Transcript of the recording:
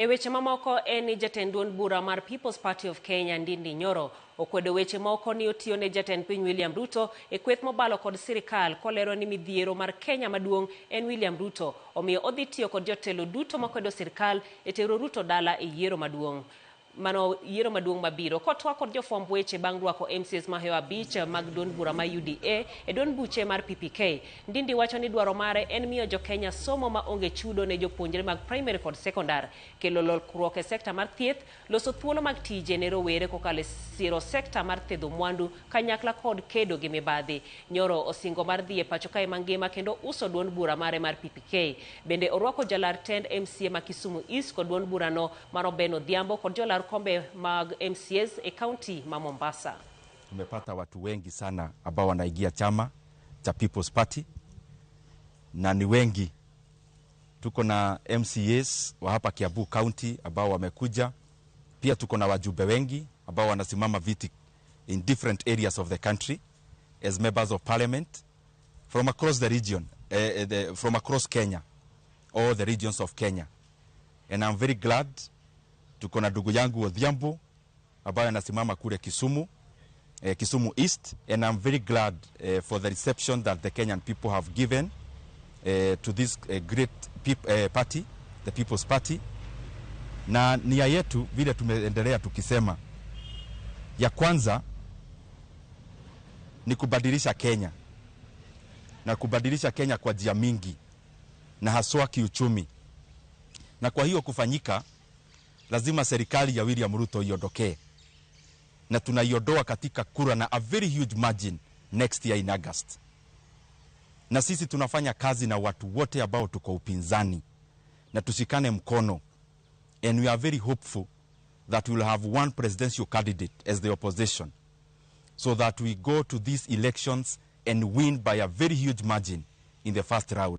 E weche mamoko en ni jatend duond bura mar People's Party of Kenya Ndindi Nyoro okwedo weche moko ni otiyo ne jatend piny William Ruto e kweth mobalo kod sirikal kolero ni midhiero mar Kenya maduong' en William Ruto omiyo odhi tiyo kod jotelo duto makwedo sirikal e tero Ruto dala e yiero maduong' mano yiero maduong' mabiro. Kotwak kod jofwamb weche bang' rwako MCAs mahewo abich mag duond bura ma UDA e duond buche mar PPK, Ndindi wacho ni dwaro mare en miyo jokenya somo ma onge chudo ne jopuonjre mag primary kod sekondar, kelo lokruok e sekta mar thieth, loso thuolo mag tije ne rowere kokalo e siro sekta mar thedho mwandu kanyakla kod kedo gi mibadhi. Nyoro osingo mar dhi e pacho kae mangima kendo uso duond bura mare mar PPK. Bende orwako jalar tend MCA ma Kisumu East kod duond burano mar Oben Odhiambo kod jolar kombe mag MCAs e kaunti ma Mombasa. Tumepata watu wengi sana ambao wanaingia chama cha People's Party na ni wengi. Tuko na MCAs wa hapa Kiambu County ambao wamekuja, pia tuko na wajumbe wengi ambao wanasimama viti in different areas of the country as members of parliament from across the region, from across Kenya, all the regions of Kenya. And I'm very glad tuko na ndugu yangu Odhiambo ambaye anasimama kule Kisumu, Kisumu East, and I'm very glad for the reception that the Kenyan people have given to this great party, the People's Party. Na nia yetu vile tumeendelea tukisema, ya kwanza ni kubadilisha Kenya na kubadilisha Kenya kwa njia mingi na haswa kiuchumi, na kwa hiyo kufanyika, lazima serikali ya William Ruto iondokee, na tunaiondoa katika kura na a very huge margin next year in August. Na sisi tunafanya kazi na watu wote ambao tuko upinzani na tushikane mkono, and we are very hopeful that we will have one presidential candidate as the opposition so that we go to these elections and win by a very huge margin in the first round.